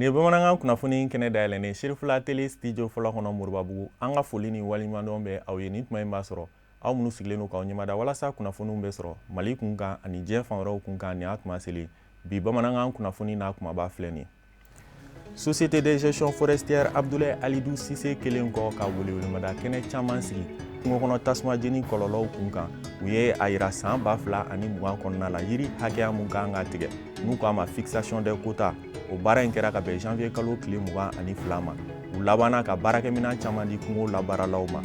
Nin ye bamanankan kunnafoni kɛnɛ dayɛlɛnnen Serifula Tele studio fɔlɔ kɔnɔ Moribabugu. An ka foli ni waleɲumandɔn bɛ aw ye nin tuma in b'a sɔrɔ aw minnu sigilen don k'aw ɲɛmada walasa kunnafoniw bɛ sɔrɔ Mali kun kan ani diɲɛ fan wɛrɛw kun kan. Nin y'a tuma selen bi bamanankan kunnafoni n'a kumaba filɛ nin. Société de gestion forestière Abdoulaye Alidou Cissé kelen kɔ ka welewelemada kɛnɛ caman sigi kungo kɔnɔ tasuma jeni kɔlɔlɔw kun kan, u ye a yira san 2020 kɔnɔna la yiri hakɛya mun kan ka tigɛ, n'u k'a ma fixation des quotas. O baara in kɛra ka bɛn janvier kalo tile 22 ma. U labanna ka baarakɛminɛn caman di kungo labaaralaw ma.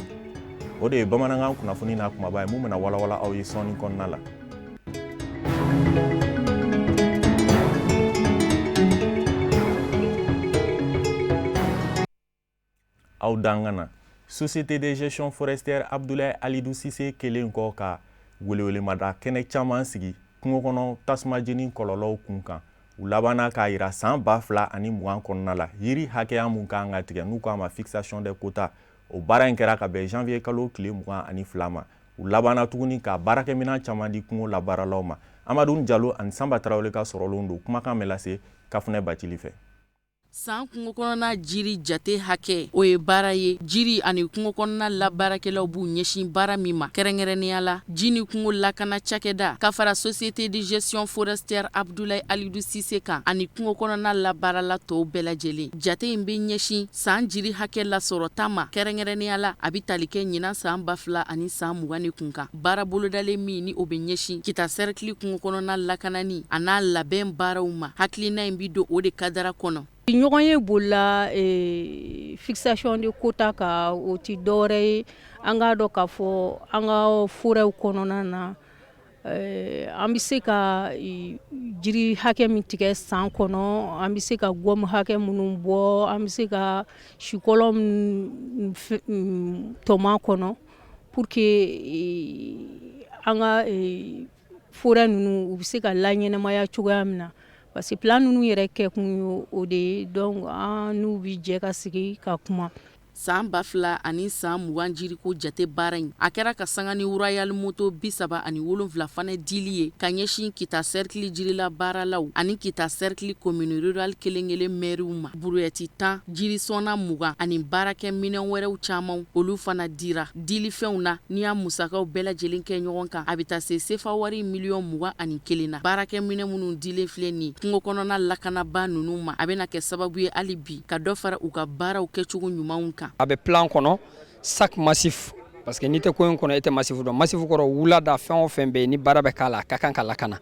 O de ye bamanankan kunnafoni n'a kumaba ye mun bɛna walawala aw ye sɔɔni kɔnɔna la. Aw dangana Société de gestion forestière Abdoulaye Alidou Cissé kelen kɔ ka welewelemada kɛnɛ caman sigi kungo kɔnɔ tasuma jeni kɔlɔlɔw kun kan, u labanna k'a yira san 2020 kɔnɔna la yiri hakɛya mun kan ka tigɛ, n'u k'a ma fixation des quotas. O baara in kɛra ka bɛn janvier kalo tile 22 ma. U labanna tuguni ka baarakɛminɛn caman di kungo labaaralaw ma. Amadu Jalo ani Sanba Tarawele ka sɔrɔlenw don. Kumakan bɛ lase Kafunɛ Bacili fɛ. San kungo kɔnɔna jiri jate hakɛ, o ye baara ye jiri ani kungo kɔnɔna labaarakɛlaw b'u ɲɛsin baara min ma, kɛrɛnkɛrɛnnenya la ji ni kungo lakana cakɛda ka fara Société de gestion forestière Abdoulaye Alidou Cissé kan ani kungo kɔnɔna labaarala tɔw bɛɛ lajɛlen. Jate in bɛ ɲɛsin san jiri hakɛ lasɔrɔta ma, kɛrɛnkɛrɛnnenya la a bɛ tali kɛ ɲinan san ba fila ani san mugan ni kun kan. Baara bolodalen min ni o bɛ ɲɛsin Kita sɛrikili kungo kɔnɔna lakanani a n'a labɛn baaraw ma, hakilina in bɛ don o de kadara kɔnɔ. Ɲɔgɔnye bolila fixation de quota kan, o tɛ dɔwɛrɛ ye, an k'a dɔn k'a fɔ an ka forɛw kɔnɔna na, an bɛ se ka jiri hakɛ min tigɛ san kɔnɔ, an bɛ se ka gomme hakɛ minnu bɔ, an bɛ se ka sikɔlɔ tɔmɔ kɔnɔ pour que an ka forêt ninnu u bɛ se ka laɲɛnamaya cogoya min na, parce que plan ninnu yɛrɛ kɛ kun ye o de ye. Donc an n'u bɛ jɛ ka sigi ka kuma. San 2020 jiriko jate baara in, a kɛra ka sanga ni Royal moto 37 fana dili ye ka ɲɛsin Kita sɛrikili jirila baaralaw ani Kita sɛrikili commune rurale kelen-kelen mɛriw ma. Buruyɛti 10, jirisɔnna 20 ani baarakɛ minɛn wɛrɛw caman, olu fana dira. Dilifɛnw na, n'i y'a musakaw bɛɛ lajɛlen kɛ ɲɔgɔn kan, a bɛ taa se sefa wari miliyɔn 21 na. Baarakɛ minɛn minnu dilen filɛ nin kungo kɔnɔna lakanabaa ninnu ma, a bɛna kɛ sababu ye hali bi ka dɔ fara u ka baaraw kɛcogo ɲumanw kan. A bɛ plan kɔnɔ chaque massif, parce que n'i tɛ ko in kɔnɔ, e tɛ massif dɔn. Massif kɔrɔ, wulada fɛn o fɛn bɛ yen ni baara bɛ k'a la, a ka kan ka lakana.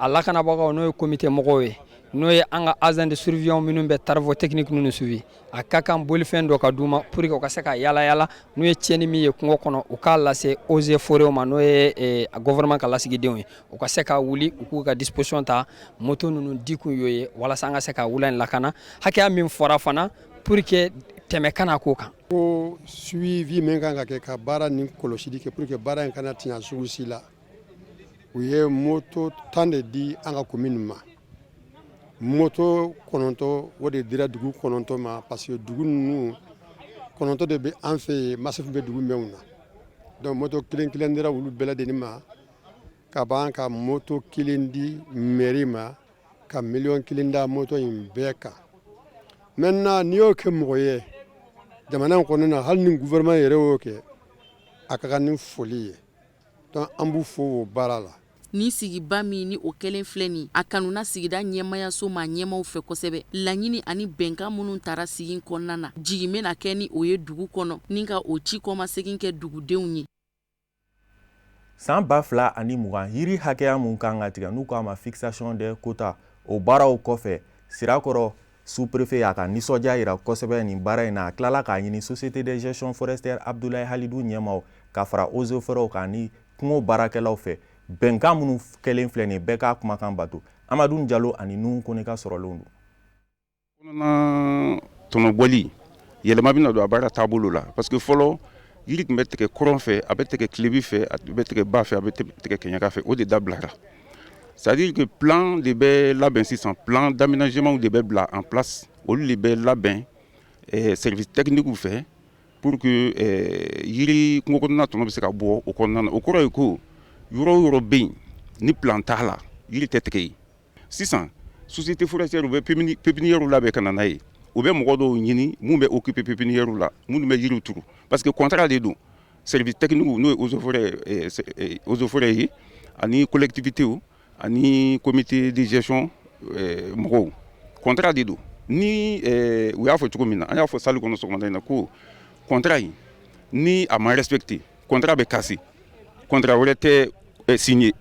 A lakanabagaw, n'o ye comité mɔgɔw ye, n'o ye an ka agent de surveillant minnu bɛ travaux techniques ninnu suivi, a ka kan bolifɛn dɔ ka d'u ma pour que u ka se ka yala yala. N'u ye tiɲɛni min ye kungo kɔnɔ, u k'a lase eaux et forêts ma, n'o ye gouvernement ka lasigidenw ye, u ka se ka wuli, u k'u ka disposition ta. Moto ninnu di kun y'o ye walasa an ka se ka wula in lakana, hakɛya min fɔra fana, pour que tɛmɛ kana k'o kan. Ko suivi min kan ka kɛ ka baara ni kɔlɔsili kɛ pour que baara in kana tiɲɛ sugu si la, u ye moto 10 de di an ka commune ma. Moto 9, o de dira dugu 9 ma, parce que dugu ninnu 9 de bɛ an fɛ yen, massif bɛ dugu mɛnw na. Donc moto kelen kelen dira olu bɛɛ lajɛlen ma ka ban ka moto kelen di mairie ma, ka miliyɔn 1 da moto in bɛɛ kan. Maintenant, n'i y'o kɛ mɔgɔ ye jamana in kɔnɔna na, hali ni gouvernement yɛrɛ y'o kɛ, a ka kan ni foli ye. Donc an b'u fo o baara la. Ni sigiba min ni o kɛlen filɛ nin, a kanuna sigida ɲɛmayaso ma ɲɛmaw fɛ kosɛbɛ. Laɲini ani bɛnkan minnu tara sigi kɔnɔna na, jigin bɛna kɛ ni o ye dugu kɔnɔ ni ka o ci kɔmasegin kɛ dugudenw ye. San 2020 yiri hakɛya mun kan ka tigɛ, n'u k'a ma fixation des quotas, o baaraw kɔfɛ, Sirakɔrɔ sous-préfet y'a ka nisɔndiya yira kosɛbɛ nin baara in na. A tilala k'a ɲini Société de gestion forestière Abdoulaye Halidou ɲɛmaw ka fara eaux et forêts kan ni kungo baarakɛlaw fɛ, bɛnkan minnu kɛlen filɛ nin, bɛɛ k'a kumakan bato. Amadu Jalo ani Nuhu Kone ka sɔrɔlenw don. Kɔnɔna tɔnɔbɔli, yɛlɛma bɛna don a baara taabolo la, parce que fɔlɔ yiri tun bɛ tigɛ kɔrɔn fɛ, a bɛ tigɛ tilebi fɛ, a bɛ tigɛ ba fɛ, a bɛ tigɛ kɛɲɛka fɛ. O de dabilara, c'est à dire que plan de bɛ labɛn sisan, plan d'aménagement de bɛ bila en place, olu de bɛ labɛn service technique fɛ pour que yiri kungo kɔnɔna tɔnɔ bɛ se ka bɔ o kɔnɔna na. O kɔrɔ ye ko yɔrɔ o yɔrɔ bɛ yen ni plan t'a la, yiri tɛ tigɛ yen. Sisan Société forestière u bɛ pépinière labɛn ka na n'a ye, u bɛ mɔgɔ dɔw ɲini mun bɛ occuper pépinière la, minnu bɛ yiriw turu, parce que contrat de don. Service technique, n'o ye eaux et forêts ye, ani collectivité, ani comité de gestion mɔgɔw, contrat de don. Ni u y'a fɔ cogo min na, an y'a fɔ salle kɔnɔ sɔgɔmada in na ko contrat in, ni a ma respecté, contrat bɛ casser, contrat wɛrɛ tɛ signé.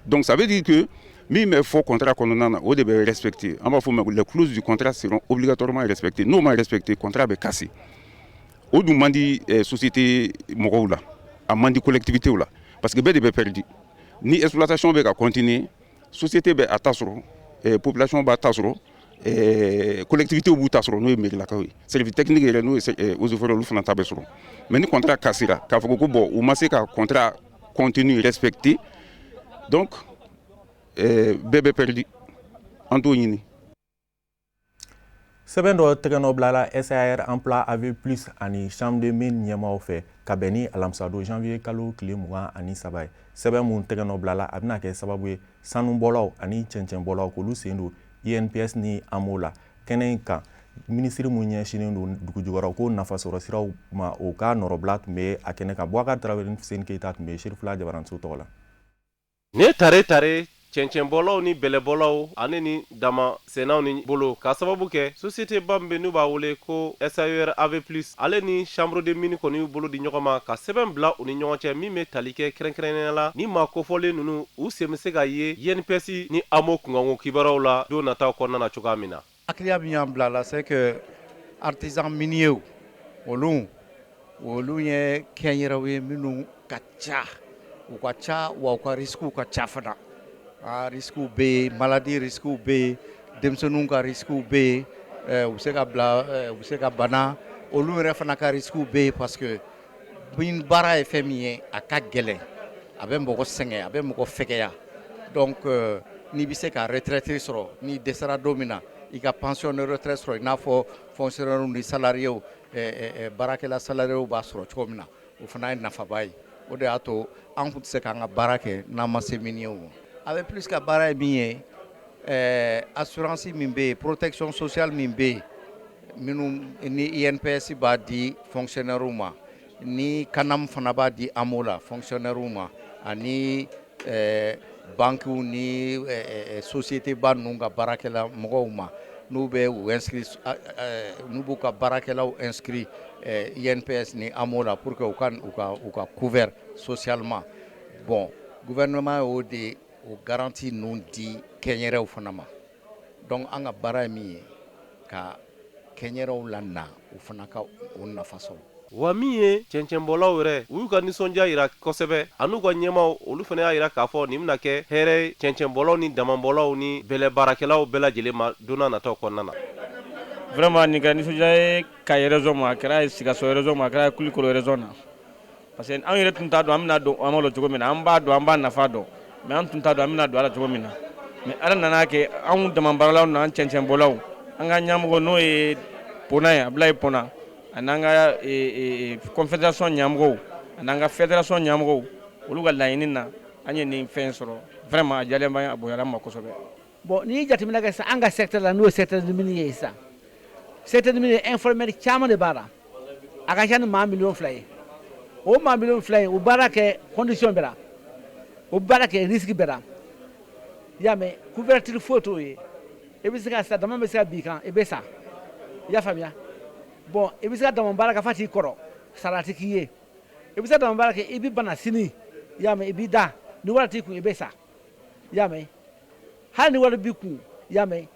Donc ça veut dire que min bɛ fɔ contrat kɔnɔna na, o de bɛ respecté. An b'a fɔ o ma, les clauses du contrat seront obligatoirement respectées. N'o ma respecté, contrat bɛ casser. O dun man di société mɔgɔw la, a man di collectivité la, parce que bɛɛ de bɛ perdu. Ni exploitation bɛ ka continuer, société bɛ a ta sɔrɔ, population b'a ta sɔrɔ, collectivité b'u ta sɔrɔ, n'o ye mairie ye, service technique yɛrɛ, n'o ye eaux et forêts, olu fana ta bɛ sɔrɔ. Mais ni contrat cassera, k'a fɔ ko bon, u ma se ka contrat contenu respecté, donc bɛɛ bɛ perdu. An t'o ɲini. Sɛbɛn dɔ tɛgɛnɔ bilala SAR Emploi AV Plus ani Chambre de Mine ɲɛmaaw fɛ ka bɛn ni alamisadon janvier kalo tile 23 ye. Sɛbɛn mun tɛgɛnɔ bilala, a bɛna kɛ sababu ye sanubɔlaw ani cɛncɛnbɔlaw k'olu sen don INPS ni AMO la. Kɛnɛ in kan, minisiri mun ɲɛsinnen don dugujukɔrɔ ko nafasɔrɔ siraw ma, o ka nɔrɔbila tun bɛ a kɛnɛ kan. Boubacar Tarawele ni Fuseni Keyita tun bɛ Serifula Jabaranso tɔgɔ la. Nin ye tare tare cɛncɛnbɔlaw ni bɛlɛbɔlaw ani ni dama sennaw ni bolo, k'a sababu kɛ société ba min bɛ, n'u b'a wele ko SAER AV Plus, ale ni Chambre de Mine kɔni y'u bolo di ɲɔgɔn ma ka sɛbɛn bila u ni ɲɔgɔn cɛ, min bɛ tali kɛ kɛrɛnkɛrɛnnenya la ni maa kofɔlen ninnu, u sen bɛ se ka ye INPS ni AMO kunkanko kibaruyaw la don nataw kɔnɔna na cogoya min na. Hakiliya min y'an bila la, c'est que artisan minier, olu ye kɛnyɛrɛw ye minnu ka ca, u ka ca wa u ka risques ka ca fana. A risques bɛ yen, maladie risques bɛ yen, denmisɛnninw ka risques bɛ yen, u bɛ se ka bila, u bɛ se ka bana. Olu yɛrɛ fana ka risques bɛ yen, parce que mine baara ye fɛn min ye, a ka gɛlɛn, a bɛ mɔgɔ sɛgɛn, a bɛ mɔgɔ fɛgɛya. Donc n'i bɛ se ka retraite sɔrɔ, n'i dɛsɛra don min na, i ka pension de retraite sɔrɔ, i n'a fɔ fonctionnaire ni salariés, baarakɛla salariés b'a sɔrɔ cogo min na, o fana ye nafaba ye. O de y'a to an tun tɛ se k'an ka baara kɛ n'an ma se miniers ma. AV Plus ka baara ye min ye, assurance min bɛ yen, protection sociale min bɛ yen, minnu ni INPS b'a di fonctionnaires ma, ni CANAM fana b'a di AMO la fonctionnaires ma, ani banques ni société ba ninnu ka baarakɛla mɔgɔw ma, n'u bɛ u inscrit, n'u b'u ka baarakɛlaw inscrit INPS ni AMO la pour que u ka couvert socialement. Bon, gouvernement y'o de o garantie ninnu di kɛnyɛrɛw fana ma. Donc an ka baara ye min ye, ka kɛnyɛrɛw la na, u fana ka o nafa sɔrɔ. Wa min ye cɛncɛnbɔlaw yɛrɛ, u y'u ka nisɔndiya yira kosɛbɛ, an'u ka ɲɛmaw, olu fana y'a yira k'a fɔ nin bɛna kɛ hɛrɛ cɛncɛnbɔlaw ni damabɔlaw ni bɛlɛbaarakɛlaw bɛɛ lajɛlen ma don n'a nataw kɔnɔna na. Vraiment, nin kɛra nisɔndiya ye Kayi région ma, a kɛra Sikaso région ma, a kɛra Kulikoro région na, parce que anw yɛrɛ tun t'a dɔn an bɛna don AMO la cogo min na. An b'a dɔn, an b'a nafa dɔn, mais an tun t'a dɔn an bɛna don a la cogo min na. Mais Ala nana kɛ, anw dama baaralaw n'an cɛncɛnbɔlaw, an ka ɲɛmɔgɔ, n'o ye Pona ye, Abulayi Pona, ani an ka confédération ɲɛmɔgɔw, ani an ka fédération ɲɛmɔgɔw, olu ka laɲini na, an ye nin fɛn sɔrɔ. Vraiment, a diyalen b'an ye, a bonyara an ma kosɛbɛ. Bon, n'i ye jateminɛ kɛ sisan, an ka secteur la, n'o ye secteur de mine ye sisan, secteur de mine informel caman de b'a la. A ka ca ni maa miliyɔn 2 ye. O maa miliyɔn 2 in, u baara kɛ condition bɛɛ la, o baara kɛ risque bɛɛ la. I y'a mɛn, couverture foyi t'o ye. I bɛ se ka sa, dama bɛ se ka bin i kan, i bɛ sa. I y'a faamuya? Bon, i bɛ se ka dama baara kɛ f'a t'i kɔrɔ, sara tɛ k'i ye. I bɛ se ka dama baara kɛ, i bɛ bana sini, i y'a mɛn, i b'i da, ni wari t'i kun, i bɛ sa. I y'a mɛn, hali ni wari b'i kun, i y'a mɛn,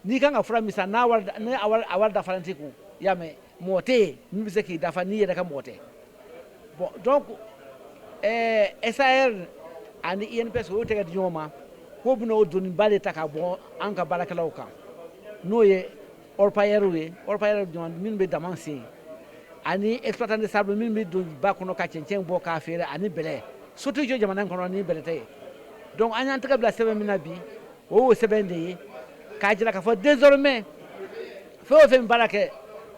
n'i kan ka fura min san, n'a wari, ni a wari dafalen t'i kun, i y'a mɛn, mɔgɔ tɛ yen min bɛ se k'i dafa n'i yɛrɛ ka mɔgɔ tɛ. Bon, donc SAR ani INPS, o y'o tɛgɛ di ɲɔgɔn ma k'o bɛna o doniba de ta ka bɔ an ka baarakɛlaw kan, n'o ye orpailleurs ye, orpailleurs minnu bɛ dama sen, ani exploitant de sable minnu bɛ don ba kɔnɔ ka cɛncɛn bɔ k'a feere, ani bɛlɛ. So tɛ jɔ jamana in kɔnɔ ni bɛlɛ tɛ ye. Donc an y'an tɛgɛ bila sɛbɛn min na bi, o y'o sɛbɛn de ye k'a jira k'a fɔ désormais, fɛn o fɛn bɛ baara kɛ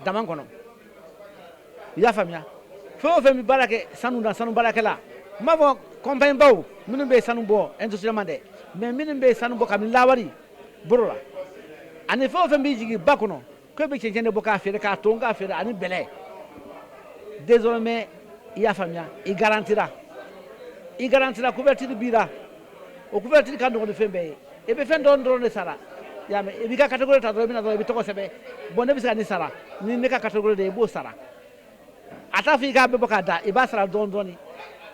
dama kɔnɔ, i y'a faamuya, fɛn o fɛn bɛ baara kɛ sanu na, sanu baarakɛla, n b'a fɔ compagnie baw minnu bɛ sanu bɔ industriellement dɛ, mais minnu bɛ sanu bɔ kabini lawari bolo la. Ani fɛn o fɛn b'i jigin ba kɔnɔ k'e bɛ cɛncɛn de bɔ k'a feere, k'a ton k'a feere, ani bɛlɛ, désormais, i y'a faamuya, i garantira, i garantira, couverture b'i la. O couverture ka nɔgɔn ni fɛn bɛɛ ye. I bɛ fɛn dɔɔni dɔrɔn de sara, i y'a mɛn? I b'i ka catégorie ta dɔrɔn, i bɛ na dɔrɔn, i bɛ tɔgɔ sɛbɛn. Bon, ne bɛ se ka nin sara ni ne ka catégorie de ye, i b'o sara. A t'a fɔ i k'a bɛɛ bɔ k'a da, i b'a sara dɔɔni dɔɔni.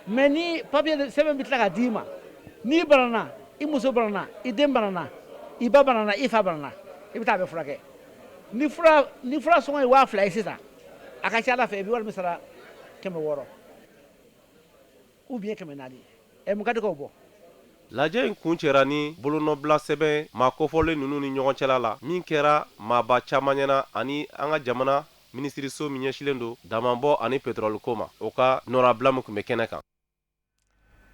Mais ni papier sɛbɛn bɛ tila ka d'i ma, n'i banana, i muso banana, i den banana, i ba banana, i fa banana, i bɛ taa a bɛ furakɛ. Ni fura sɔngɔ ye 2000 ye sisan, a ka ca ala fɛ, i bɛ wari min sara, 600 ou bien 400. Ɛ, mun ka di k'o bɔ? Lajɛ in kun cɛra ni bolonɔbila sɛbɛn maa kofɔlen ninnu ni ɲɔgɔn cɛla la, min kɛra maaba caman ɲɛna, ani an ka jamana minisiriso min ɲɛsilen don damabɔ ani pétrole ma, o ka nɔrabila min tun bɛ kɛnɛ kan.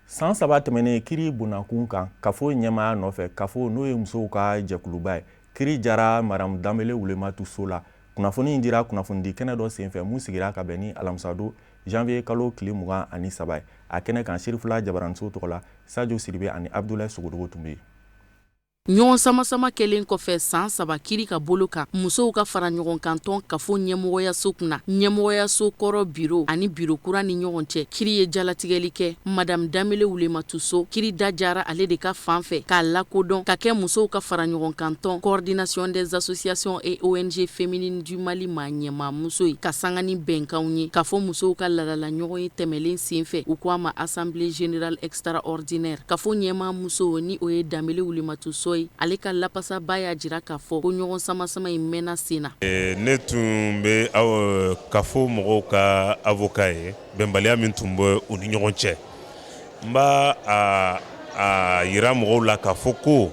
San 3 tɛmɛnen, kiri bonnakun kan kafo ɲɛmaaya nɔfɛ, kafo n'o ye musow ka jɛkuluba ye, kiri jara Madamu Danbele Wulematu so la. Kunnafoni in dira kunnafonidi kɛnɛ dɔ senfɛ mun sigira ka bɛn ni alamisadon janvier kalo tile 23 ye. A kɛnɛ kan, Sirifila jabaraniso tɔgɔ la, Sajo Siribe ani Abudulayi Sogodogo tun bɛ yen. Ɲɔgɔn samasama kɛlen kɔfɛ san 3 kiri ka bolo kan musow ka fara ɲɔgɔn kan tɔn kafo ɲɛmɔgɔyaso kunna, ɲɛmɔgɔyaso kɔrɔ biro ani biro kura ni ɲɔgɔn cɛ, kiri ye jalatigɛli kɛ. Madamu Danbele Wulematu So, kiri da jara ale de ka fan fɛ k'a lakodɔn ka kɛ musow ka fara ɲɔgɔn kan tɔn Coordination des associations et ONG féminines du Mali maa ɲɛmaa muso ye, ka sanga ni bɛnkanw ye k'a fɔ musow ka ladala ɲɔgɔn ye tɛmɛlen senfɛ, u ko a ma assemblée générale extraordinaire. K'a fɔ ɲɛmaa muso ni o ye Danbele Wulematu So ye, ale ka lapasaba y'a jira k'a fɔ ko ɲɔgɔn samasama in mɛnna sen na. Ne tun bɛ kafo mɔgɔw ka avocat ye. Bɛnbaliya min tun bɛ u ni ɲɔgɔn cɛ, n b'a a yira mɔgɔw la k'a fɔ ko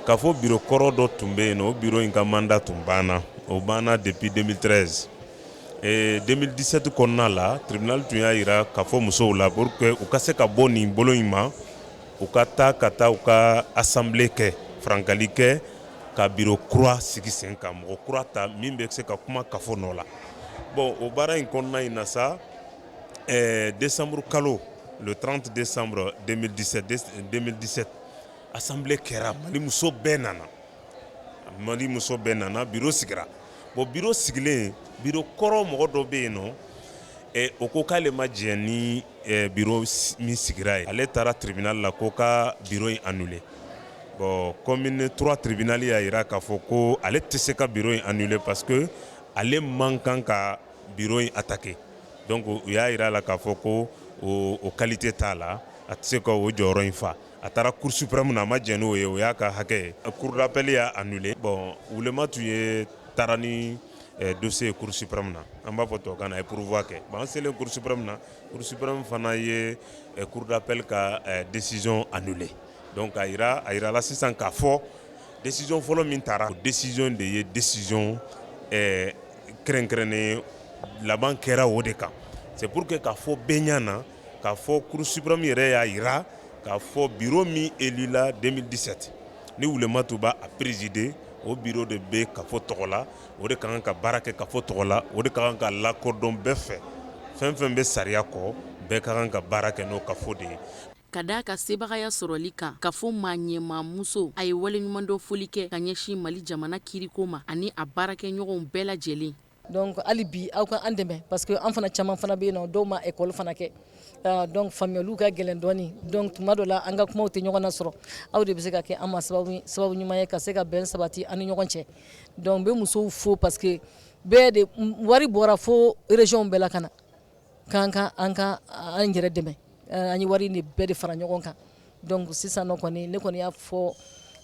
k'a fɔ biro kɔrɔ dɔ tun bɛ yen, o biro in ka mandat tun banna, o banna depuis 2013. 2017 kɔnɔna la, tribunal tun y'a yira k'a fɔ musow la, pour que u ka se ka bɔ nin bolo in ma, u ka taa ka taa u ka assemblée kɛ, farankali kɛ, ka biro kura sigi sen kan, mɔgɔ kura ta min bɛ se ka kuma kafo nɔ la. Bon, o baara in kɔnɔna in na sa, décembre kalo, le 30 décembre 2017, 2017 assemblée kɛra. Mali muso bɛɛ nana, Mali muso bɛɛ nana, biro sigira. Bon, biro sigilen, biro kɔrɔ mɔgɔ dɔ bɛ yen nɔ, o ko k'ale ma jɛn ni biro min sigira ye. Ale taara tribunal la ko ka biro in annuler. Bon, commune 3 tribunal y'a jira k'a fɔ ko ale tɛ se ka biro in annuler parce que ale man kan ka biro in attaquer. Donc u y'a jira a la k'a fɔ ko o qualité t'a la, a tɛ se ka o jɔyɔrɔ in fa. A taara Cour suprême na, a ma jɛn n'o ye, o y'a ka hakɛ ye. Cour d'appel y'a annulé. Bon, Wulematu ye taara ni dossier ye Cour suprême na, an b'a fɔ tubabukan na, a ye pourvoi kɛ. Bon, an selen Cour suprême na, Cour suprême fana ye Cour d'appel ka décision annulé. Donc a yirala sisan k'a fɔ décision fɔlɔ min taara, o décision de ye décision kɛrɛnkɛrɛnnen, laban kɛra o de kan. C'est pour que k'a fɔ bɛɛ ɲɛ na k'a fɔ Cour suprême yɛrɛ y'a jira k'a fɔ bureau min élu la 2017 ni Wulematu b'a présider, o bureau de bɛ kafo tɔgɔ la, o de ka kan ka baara kɛ kafo tɔgɔ la, o de ka kan ka lakodɔn bɛɛ fɛ. Fɛn fɛn bɛ sariya kɔ, bɛɛ ka kan ka baara kɛ n'o kafo de ye. Ka d'a ka sebagaya sɔrɔli kan ka fɔ maa ɲɛmaa muso, a ye waleɲumandɔn foli kɛ ka ɲɛsin Mali jamana kiriko ma ani a baarakɛɲɔgɔnw bɛɛ lajɛlen. Donc hali bi, aw ka an dɛmɛ, parce que an fana caman fana bɛ yen nɔ, dɔw ma école fana kɛ, donc faamuyaliw ka gɛlɛn dɔɔni. Donc tuma dɔ la, an ka kumaw tɛ ɲɔgɔn na sɔrɔ. Aw de bɛ se ka kɛ an ma sababu ɲuman ye ka se ka bɛn sabati an ni ɲɔgɔn cɛ. Donc n bɛ musow fo, parce que bɛɛ de wari bɔra fo région bɛɛ la ka na k'an ka an ka an yɛrɛ dɛmɛ. An ye wari de bɛɛ de fara ɲɔgɔn kan. Donc sisan nɔ kɔni, ne kɔni y'a fɔ,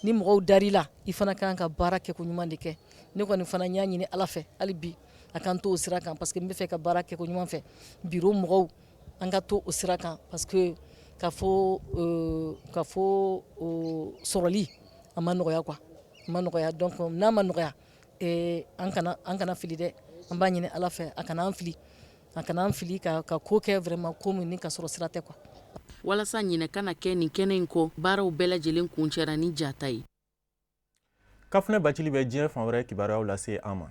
ni mɔgɔw dar'i la, i fana kan ka baara kɛ ko ɲuman de kɛ. Ne kɔni fana y'a ɲini Ala fɛ, hali bi a k'an to o sira kan, parce que n bɛ fɛ ka baara kɛ ko ɲuman fɛ. Biro mɔgɔw, an ka to o sira kan, parce que ka fɔ sɔrɔli a ma nɔgɔya quoi, a ma nɔgɔya. Donc n'a ma nɔgɔya, an kana fili dɛ. An b'a ɲini Ala fɛ, a kana an fili, a kana an fili ka ko kɛ vraiment ko min ni ka sɔrɔ sira tɛ quoi. Walasa ɲinɛ kana kɛ nin kɛnɛ in kɔ, baaraw bɛɛ lajɛlen kuncɛra ni jata ye. Kafunɛ Bacili bɛ diɲɛ fan wɛrɛ kibaruyaw lase an ma.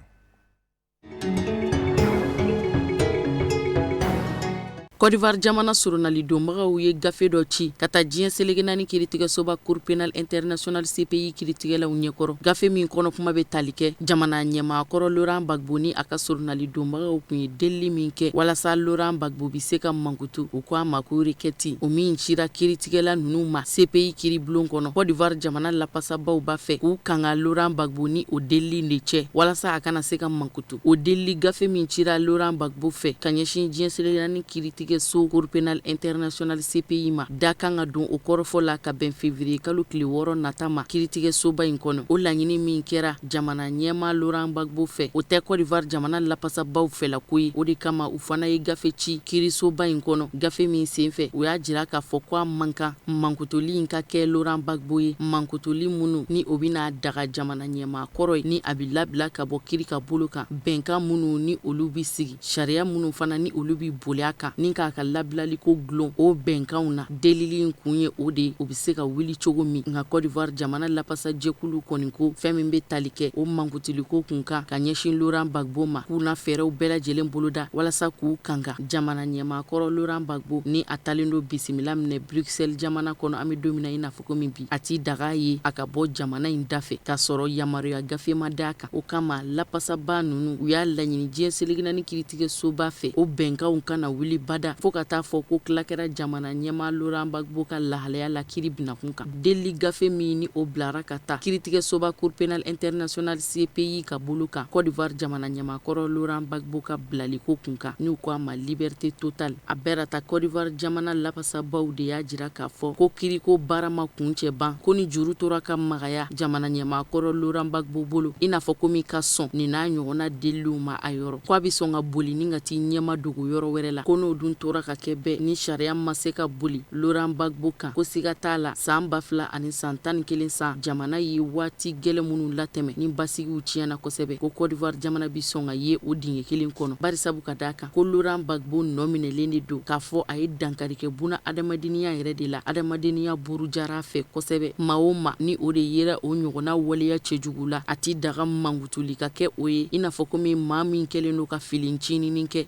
Côte d'Ivoire jamana soronalidonbagaw ye gafe dɔ ci ka taa diɲɛ seleke naani kiritigɛsoba Cour pénale internationale CPI kiritigɛlaw ɲɛkɔrɔ. Gafe min kɔnɔ kuma bɛ tali kɛ jamana ɲɛmaa kɔrɔ Laurent Gbagbo ni a ka soronalidonbagaw tun ye delili min kɛ walasa Laurent Gbagbo bɛ se ka mankutu, u ko a ma ko requête. O min cira kiritigɛla ninnu ma CPI kiribulon kɔnɔ. Côte d'Ivoire jamana lapasabaw b'a fɛ k'u kanga Laurent Gbagbo ni o delili de cɛ walasa a kana se ka mankutu. O delili gafe min cira Laurent Gbagbo fɛ ka ɲɛsin diɲɛ seleke naani kiritigɛso Cour pénale internationale CPI ma, da kan ka don o kɔrɔfɔ la ka bɛn février kalo tile 6 nata ma kiritigɛsoba in kɔnɔ. O laɲini min kɛra jamana ɲɛmaa Laurent Gbagbo fɛ, o tɛ Côte d'Ivoire jamana lapasabaw fɛlako ye. O de kama u fana ye gafe ci kirisoba in kɔnɔ, gafe min senfɛ u y'a jira k'a fɔ ko a man kan mankutuli in ka kɛ Laurent Gbagbo ye, mankutuli minnu ni o bɛna daga jamana ɲɛmaa kɔrɔ ye ni a bɛ labila ka bɔ kiri ka bolo kan, bɛnkan minnu ni olu bɛ sigi, sariya minnu fana ni olu bɛ boli a kan ni k'a ka labilaliko dulon o bɛnkanw na. Delili in kun ye o de ye, o bɛ se ka wuli cogo min. Nka Côte d'Ivoire jamana lapasajɛkulu kɔni ko fɛn min bɛ tali kɛ o mankutuliko kun kan ka ɲɛsin Laurent Gbagbo ma, k'u na fɛɛrɛw bɛɛ lajɛlen boloda walasa k'u kanga jamana ɲɛmaa kɔrɔ Laurent Gbagbo ni a talen don bisimila minɛ Bruxelles jamana kɔnɔ. An bɛ don min na i n'a fɔ komi bi, a ti daga ye a ka bɔ jamana in dafɛ k'a sɔrɔ yamaruya gafe ma d'a kan. O kama lapasaba ninnu u y'a laɲini diɲɛ seleke naani kiritigɛsoba fɛ, o bɛnkanw kana wuli bada fo ka taa fɔ ko tila kɛra jamana ɲɛmaa Laurent Gbagbo ka lahalaya la kiri binakun kan. Delili gafe min ni o bilara ka taa kiritigɛsoba Cour pénale internationale CPI ka bolo kan Côte d'Ivoire jamana ɲɛmaa kɔrɔ Laurent Gbagbo ka bilaliko kun kan, n'u ko a ma liberté totale, a bɛra ta Côte d'Ivoire jamana lapasabaw de y'a jira k'a fɔ ko kiriko baara ma kuncɛ ban, ko ni juru tora ka magaya jamana ɲɛmaa kɔrɔ Laurent Gbagbo bolo, i n'a fɔ komi ka sɔn nin n'a ɲɔgɔnna deliliw ma a yɔrɔ, ko a bɛ sɔn ka boli ni ka t'i ɲɛma dogo yɔrɔ wɛrɛ la, ko n'o dun tora ka kɛ bɛɛ ni sariya ma se ka boli Laurent Gbagbo kan, ko siga t'a la san 2011 san jamana ye waati gɛlɛn minnu latɛmɛ ni basigiw tiɲɛna kosɛbɛ, ko Côte d'Ivoire jamana bɛ sɔn ka ye o dingɛ kelen kɔnɔ, barisabu ka d'a kan ko Laurent Gbagbo nɔ minɛlen de don k'a fɔ a ye dankari kɛ buna adamadenya yɛrɛ de la, adamadenya burujara a fɛ kosɛbɛ. Maa o maa ni o de yera o ɲɔgɔnna waleya cɛjugu la, a ti daga mankutuli ka kɛ o ye, i n'a fɔ komi maa min kɛlen don ka fili ncinin kɛ.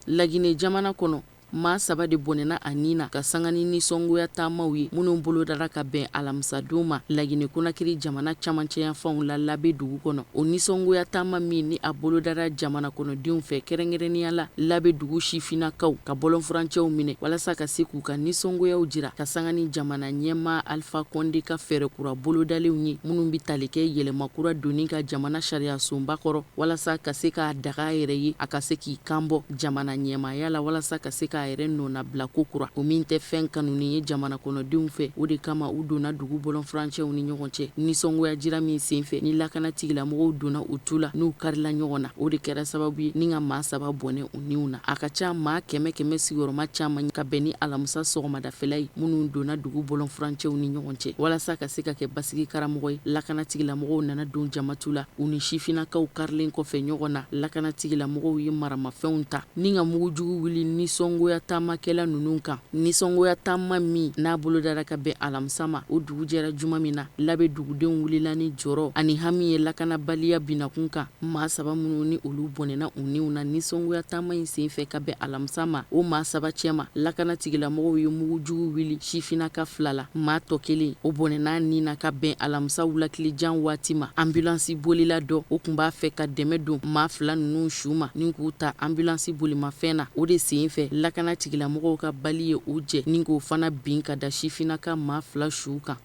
Lagine jamana kɔnɔ, maa saba de bɔnɛna a ni na ka sanga ni nisɔngoya taamaw ye minnu bolodara ka bɛn alamisadon ma Lagine Konakiri jamana camancɛyanfanw la Labe dugu kɔnɔ. O nisɔngoya taama min ni a bolodara jamana kɔnɔdenw fɛ, kɛrɛnkɛrɛnnenya la Labe dugu sifinnakaw ka bɔlɔnfurancɛw minɛ walasa ka se k'u ka nisɔngoyaw jira ka sanga ni jamana ɲɛmaa Alpha Condé ka fɛɛrɛ kura bolodalenw ye minnu bɛ tali kɛ yɛlɛma kura donni ka jamana sariyasunba kɔrɔ walasa ka se k'a daga a yɛrɛ ye a ka se k'i kanbɔ jamana ɲɛmaaya la walasa ka se k'a yɛrɛ nɔnabila ko kura, o min tɛ fɛn kanunen ye jamana kɔnɔdenw fɛ. O de kama u donna dugu bɔlɔnfurancɛw ni ɲɔgɔn cɛ nisɔngoya jira min senfɛ ni lakana tigilamɔgɔw donna u tu la n'u karila ɲɔgɔn na, o de kɛra sababu ye ni ka maa saba bɔnɛ u niw na. A ka ca maa kɛmɛ kɛmɛ sigiyɔrɔma caman ka bɛn ni alamisa sɔgɔmadafɛla ye minnu donna dugu bɔlɔnfurancɛw ni ɲɔgɔn cɛ walasa ka se ka kɛ basigi karamɔgɔ ye. Lakana tigilamɔgɔw nana don jamatu la u ni sifinnakaw karilen kɔfɛ ɲɔgɔn na. Lakana tigilamɔgɔw ye maramafɛnw ta ni ka mugujugu wuli nisɔngoya taamakɛla ninnu kan. Nisɔngoya taama min n'a bolodara ka bɛn alamisa ma, o dugu jɛra juma min na, Labe dugudenw wulila ni jɔrɔ ani hami ye lakanabaliya binakun kan. Maa saba minnu ni olu bɔnɛna u niw na nisɔngoya taama in senfɛ ka bɛn alamisa ma, o maa saba cɛma, lakana tigilamɔgɔw ye mugujugu wuli sifinnaka fila la. Maa tɔ kelen, o bɔnɛna ni na ka bɛn alamisa wulatilejan waati ma. Anbilansi bolila dɔ, o tun b'a fɛ ka dɛmɛ don maa fila ninnu su ma ni k'u ta anbilansi bolimafɛn na. O de senfɛ lakana tigilamɔgɔw ka bali ye u jɛ ni k'o fana bin ka da sifinnaka maa fila su kan.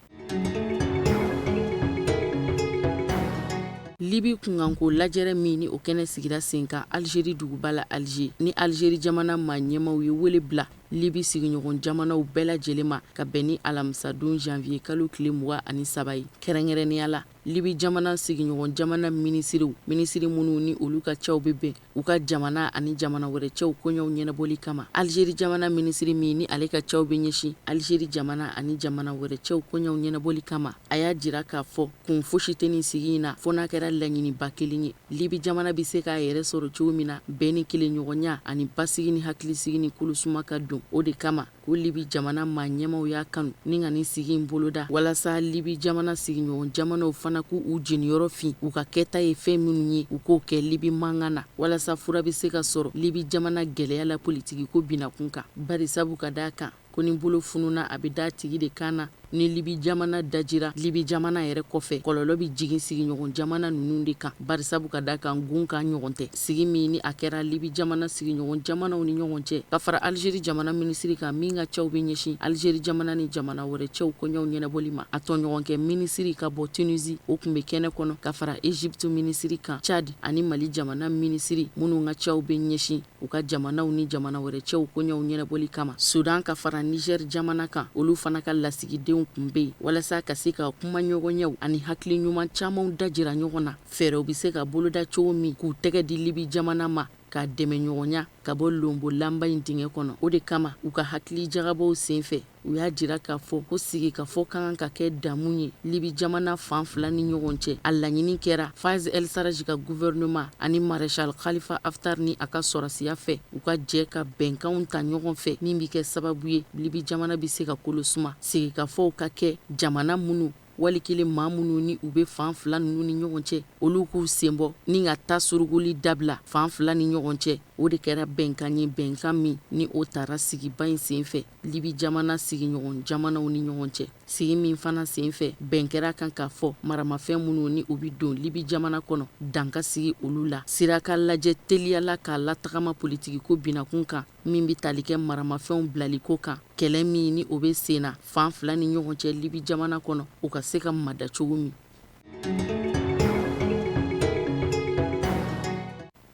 Libi kunkanko lajɛrɛ min ni o kɛnɛ sigira sen kan Algérie duguba la Alger, ni Algérie jamana maa ɲɛmaw ye wele bila Libi sigiɲɔgɔn jamanaw bɛɛ lajɛlen ma ka bɛn ni alamisadon janvier kalo tile 23 ye. Kɛrɛnkɛrɛnnenya la, Libi jamana sigiɲɔgɔn jamana minisiriw, minisiri minnu ni olu ka cɛw bɛ bɛn u ka jamana ani jamana wɛrɛ cɛw koɲɛw ɲɛnabɔli kama. Algérie jamana minisiri min ni ale ka cɛw bɛ ɲɛsin Algérie jamana ani jamana wɛrɛ cɛw koɲɛw ɲɛnabɔli kama, a y'a jira k'a fɔ kun fosi tɛ nin sigi in na fo n'a kɛra laɲiniba kelen ye, Libi jamana bɛ se k'a yɛrɛ sɔrɔ cogo min na bɛn ni kelenɲɔgɔnya ani basigi ni hakilisigi ni kolosuma ka don. O de kama ko Libi jamana maa ɲɛmaw y'a kanu ni ka nin sigi in boloda walasa Libi jamana sigiɲɔgɔn jamanaw fana k'u u jeniyɔrɔ fin u ka kɛta ye fɛn minnu ye, u k'o kɛ Libi mankan na walasa fura bɛ se ka sɔrɔ Libi jamana gɛlɛya la politikiko binakun kan, barisabu ka d'a kan ko ni bolo fununa a bɛ d'a tigi de kan na. Ni Libi jamana dajira Libi jamana yɛrɛ kɔfɛ, kɔlɔlɔ bɛ jigin sigiɲɔgɔn jamana ninnu de kan, barisabu ka d'a kan gun kan ɲɔgɔn tɛ. Sigi min ni a kɛra Libi jamana sigiɲɔgɔn jamanaw ni ɲɔgɔn cɛ, ka fara Algérie jamana minisiri kan min ka cɛw bɛ ɲɛsin Algérie jamana ni jamana wɛrɛ cɛw koɲɛw ɲɛnabɔli ma, a tɔɲɔgɔnkɛ minisiri ka bɔ Tunisie, o tun bɛ kɛnɛ kɔnɔ, ka fara Égypte minisiri kan, Tchad ani Mali jamana minisiri minnu ka cɛw bɛ ɲɛsin u ka jamanaw ni jamana wɛrɛ cɛw koɲɛw ɲɛnabɔli kama. Sudan ka fara Niger jamana kan, olu fana ka lasigidenw tun bɛ yen walasa ka se ka kumaɲɔgɔnyaw ani hakili ɲuman camanw dajira ɲɔgɔn na, fɛɛrɛw bɛ se ka boloda cogo min k'u tɛgɛ di Libi jamana ma ka dɛmɛɲɔgɔnya ka bɔ lonbolanba in dingɛ kɔnɔ. O de kama u ka hakili jagabɔw senfɛ, u y'a jira k'a fɔ ko sigikafɔ ka kan ka kɛ damu ye Libi jamana fan fila ni ɲɔgɔn cɛ. A laɲini kɛra Fayez El Sarraj ka gouvernement ani Maréchal Khalifa Haftar ni a ka sɔrɔsiya fɛ, u ka jɛ ka bɛnkanw ta ɲɔgɔn fɛ min bɛ kɛ sababu ye Libi jamana bɛ se ka kolo suma. Sigikafɔw ka kɛ jamana minnu wali kelen maa minnu ni u bɛ fan fila ninnu ni ɲɔgɔn cɛ, olu k'u senbɔ ni ka ta suruguli dabila fan fila ni ɲɔgɔn cɛ. O de kɛra bɛnkan ye, bɛnkan min ni o tara sigiba in senfɛ Libi jamana sigiɲɔgɔn jamanaw ni ɲɔgɔn cɛ. Sigi min fana senfɛ, bɛn kɛra kan k'a fɔ maramafɛn minnu ni u bɛ don Libi jamana kɔnɔ, dan ka sigi olu la. Sira ka lajɛ teliya la k'a latagama politikiko binakun kan min bɛ tali kɛ maramafɛnw bilaliko kan, kɛlɛ min ni o bɛ senna fan fila ni ɲɔgɔn cɛ Libi jamana kɔnɔ, o ka se ka mada cogo min.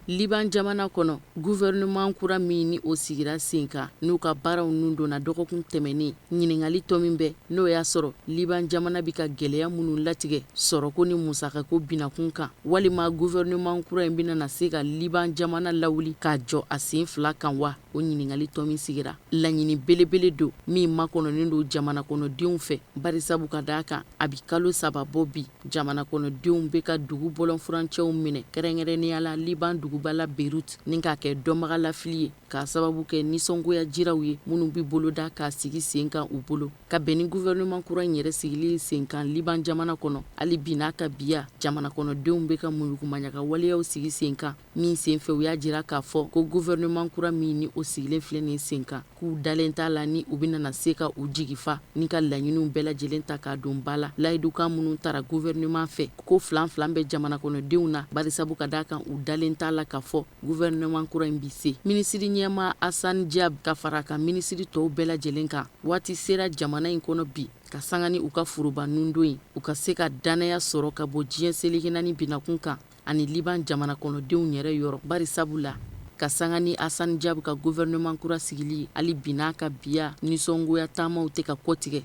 Liban jamana kɔnɔ, gouvernement kura min ni o sigira sen kan n'u ka baaraw nun donna dɔgɔkun tɛmɛnen, ɲininkali tɔ min bɛ n'o y'a sɔrɔ Liban jamana bɛ ka gɛlɛya minnu latigɛ sɔrɔko ni musakako binakun kan, walima gouvernement kura in bɛna na se ka Liban jamana lawuli k'a jɔ a sen fila kan wa? O ɲininkali tɔ min sigira, laɲini belebele don min makɔnɔnen don jamana kɔnɔdenw fɛ, barisabu ka d'a kan a bi kalo 3 bɔ bi, jamana kɔnɔdenw bɛ ka dugu bɔlɔnfurancɛw minɛ, kɛrɛnkɛrɛnnenya la Liban duguba la Beyrouth, ni k'a kɛ dɔnbagalafili ye k'a sababu kɛ nisɔngoya jiraw ye minnu bɛ boloda k'a sigi sen kan u bolo. Ka bɛn ni gouvernement kura in yɛrɛ sigili sen kan Liban jamana kɔnɔ, hali bi n'a ka biya, jamana kɔnɔdenw bɛ ka muyukumaɲaga waleyaw sigi sen kan min senfɛ u y'a jira k'a fɔ ko gouvernement kura min ni o sigilen filɛ nin sen kan, k'u dalen t'a la ni u bɛna na se ka u jigi fa ni ka laɲiniw bɛɛ lajɛlen ta k'a don ba la. Layidukan minnu tara gouvernement fɛ, ko filan filan bɛ jamana kɔnɔdenw na, barisabu ka d'a kan u dalen t'a la k'a fɔ gouvernement kura in bi se. Minisiri ɲɛmaa Hassan Diab ka fara a ka minisiri tɔw bɛɛ lajɛlen kan, waati sera jamana in kɔnɔ bi ka sanga ni u ka foroba nundon ye, u ka se ka dannaya sɔrɔ ka bɔ diɲɛ seleke naani binakun kan ani Liban jamana kɔnɔdenw yɛrɛ yɔrɔ, bari sabu la ka sanga ni Hassan Diab ka gouvernement kura sigili ye, hali bi n'a ka biya nisɔngoya taamaw tɛ ka kɔtigɛ.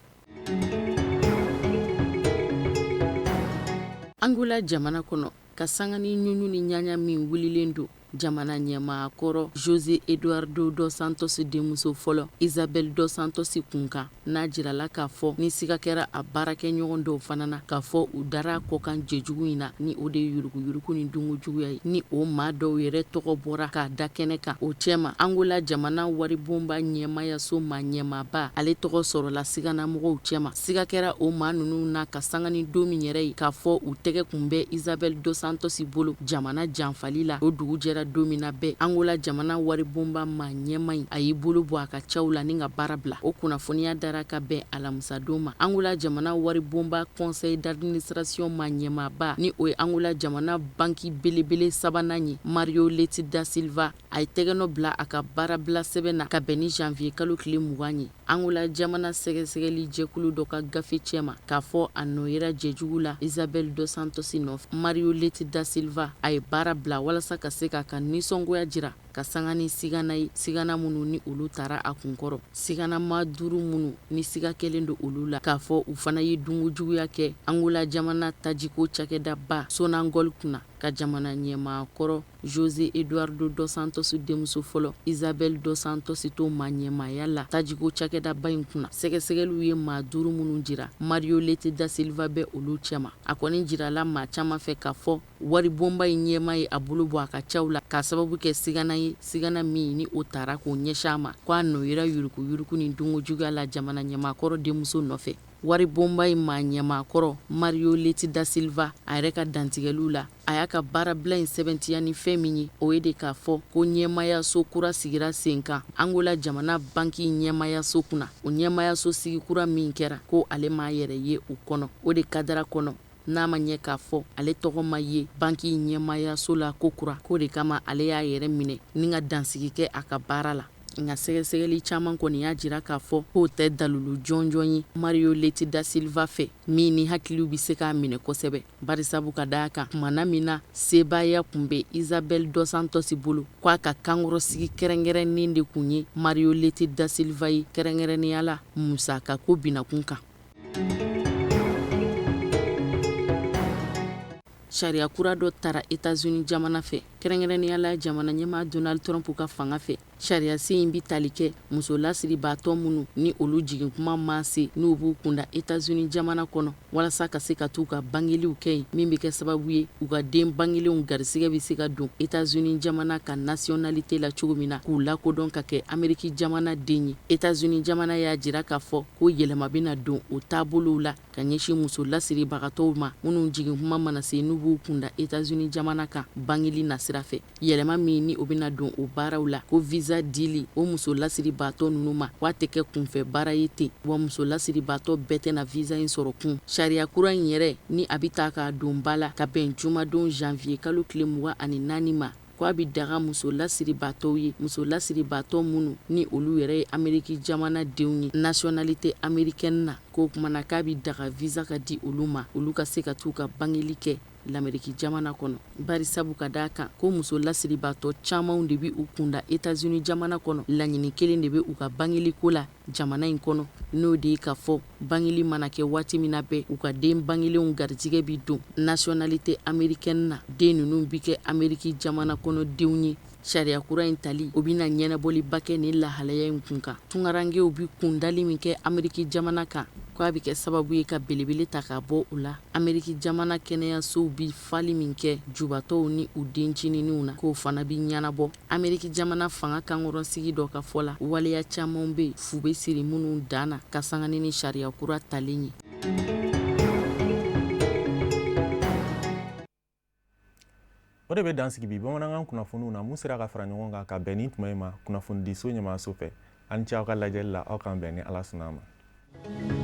Angola jamana kɔnɔ, ka sanga ni ɲuɲu ni ɲaɲa min wulilen don jamana ɲɛmaa kɔrɔ Jose Eduardo dos Santos denmuso fɔlɔ Isabel dos Santos kunkan, n'a jirala k'a fɔ ni siga kɛra a baarakɛɲɔgɔn dɔw fana na k'a fɔ u dara kɔkan jɛjugu in na, ni o de ye yuruguyurugu ni dungo juguya ye, ni o maa dɔw yɛrɛ tɔgɔ bɔra k'a da kɛnɛ kan. O cɛma, Angola jamana waribonba ɲɛmaayaso maa ɲɛmaaba, ale tɔgɔ sɔrɔla siganamɔgɔw cɛma. Siga kɛra o maa ninnu na ka sanga ni don min yɛrɛ ye k'a fɔ u tɛgɛ kun bɛ Isabel dos Santos bolo jamana janfali la, o dugu jɛra don min na bɛɛ, Angola jamana waribonba maa ɲɛmaa in, a y'i bolo bɔ a ka cɛw la ni ka baara bila. O kunnafoniya dara ka bɛn alamisadon ma. Angola jamana waribonba conseil d'administration maa ɲɛmaaba, ni o ye Angola jamana banki belebele sabanan ye, Mario Leite da Silva, a ye tɛgɛnɔ bila a ka baarabila sɛbɛn na ka bɛn ni janvier kalo tile 20 ye. Angola jamana sɛgɛsɛgɛli jɛkulu dɔ ka gafe cɛma k'a fɔ a nɔ yera jɛjugu la Isabel dos Santos nɔfɛ. Mario Leite da Silva, a ye baara bila walasa ka se k'a ka nisɔngoya jira ka sanga ni sigana ye, sigana minnu ni olu tara a kunkɔrɔ, sigana maa duuru minnu ni siga kɛlen don olu la k'a fɔ u fana ye dungo juguya kɛ Angola jamana tajiko cakɛdaba Sonangol kunna. Ka jamana ɲɛmaa kɔrɔ Jose Eduardo dos Santos denmuso fɔlɔ Isabel dos Santos to maa ɲɛmaaya la tajiko cakɛdaba in kunna. Sɛgɛsɛgɛliw ye maa duuru minnu jira, Mario Leite da Silva bɛ olu cɛma. A kɔni jirala maa caman fɛ k'a fɔ waribonba in ɲɛmaa ye a bolo bɔ a ka caw la k'a sababu kɛ sigana ye, sigana min ni o tara k'o ɲɛsin a ma ko a nɔ yera yuruguyurugu ni dunko juguya la jamana ɲɛmaa kɔrɔ denmuso nɔfɛ. Waribonba in maa ɲɛmaa kɔrɔ Mario Leite da Silva a yɛrɛ ka dantigɛliw la, a y'a ka baarabila in sɛbɛntiya ni fɛn min ye, o ye de k'a fɔ ko ɲɛmaayaso kura sigira sen kan Angola jamana banki ɲɛmaayaso kunna. O ɲɛmaayaso sigi kura min kɛra, ko ale m'a yɛrɛ ye o kɔnɔ. O de kadara kɔnɔ, n'a ma ɲɛ k'a fɔ ale tɔgɔ ma ye banki ɲɛmaayaso la ko kura, k'o de kama ale y'a yɛrɛ minɛ ni ka dansigi kɛ a ka baara la. Nka sɛgɛsɛgɛli caman kɔni y'a jira k'a fɔ k'o tɛ dalilu jɔnjɔn ye Mario Leite da Silva fɛ, min ni hakiliw bɛ se k'a minɛ kosɛbɛ, barisabu ka d'a kan tumana min na sebaaya tun bɛ Isabel dos Santos bolo, ko a ka kankɔrɔsigi kɛrɛnkɛrɛnnen de tun ye Mario Leite da Silva ye, kɛrɛnkɛrɛnnenya la musakako binakun kan. Sariya kura dɔ tara Etats-Unis jamana fɛ, kɛrɛnkɛrɛnnenya la jamana ɲɛmaa Donald Trump ka fanga fɛ. Sariyasen in bɛ tali kɛ muso lasiribaatɔ minnu ni olu jigin kuma ma se, n'u b'u kunda Etats-Unis jamana kɔnɔ walasa ka se ka t'u ka bangeliw kɛ yen, min bɛ kɛ sababu ye u ka den bangelenw garisigɛ bɛ se ka don Etats-Unis jamana ka nationalité la cogo min na, k'u lakodɔn ka kɛ Ameriki jamana den ye. Etats-Unis jamana y'a jira k'a fɔ ko yɛlɛma bɛna don o taabolow la ka ɲɛsin muso lasiribagatɔw ma minnu jigin kuma mana se, n'u b'u kunda Etats-Unis jamana kan bangeli nasira fɛ. Yɛlɛma min ni o bɛna don o baaraw la, ko visa dili o muso lasiribaatɔ ninnu ma, k'a tɛ kɛ kunfɛ baara ye ten, wa muso lasiribaatɔ bɛɛ tɛna visa in sɔrɔ kun. Sariya kura in yɛrɛ ni a bɛ taa k'a don ba la ka bɛn jumadon janvier kalo tile 24 ma, ko a bɛ daga muso lasiribaatɔw ye, muso lasiribaatɔ minnu ni olu yɛrɛ ye Ameriki jamana denw ye nationalité américaine na, k'o tuma na k'a bɛ daga visa ka di olu ma, olu ka se ka t'u ka bangeli kɛ Lameriki jamana kɔnɔ, barisabu ka d'a kan ko muso lasiribaatɔ camanw de bɛ u kunda Etats-Unis jamana kɔnɔ. Laɲini kelen de bɛ u ka bangeliko la jamana in kɔnɔ, n'o de ye k'a fɔ bangeli mana kɛ waati min na bɛɛ, u ka den bangelenw garijɛgɛ bɛ don nationalité américaine na, den ninnu bɛ kɛ Ameriki jamana kɔnɔdenw ye. Sariya kura in tali, o bɛna ɲɛnabɔliba kɛ nin lahalaya in kun kan. Tungarankew bɛ kundali min kɛ Ameriki jamana kan, ko a bɛ kɛ sababu ye ka belebele ta ka bɔ u la. Ameriki jamana kɛnɛyasow bɛ fali min kɛ jubatɔw ni u dencininw na, k'o fana bɛ ɲɛnabɔ. Ameriki jamana fanga kankɔrɔsigi dɔ ka fɔ la, waleya caman bɛ yen fu bɛ siri minnu dan na ka sanga ni sariya kura talen ye. O de bɛ dan sigi bi bamanankan kunnafoniw na mun sera ka fara ɲɔgɔn kan ka bɛn nin tuma in ma kunnafonidiso ɲɛmaaso fɛ. Aw ni ce aw ka lajɛli la, aw k'an bɛn ni Ala sɔnna a ma.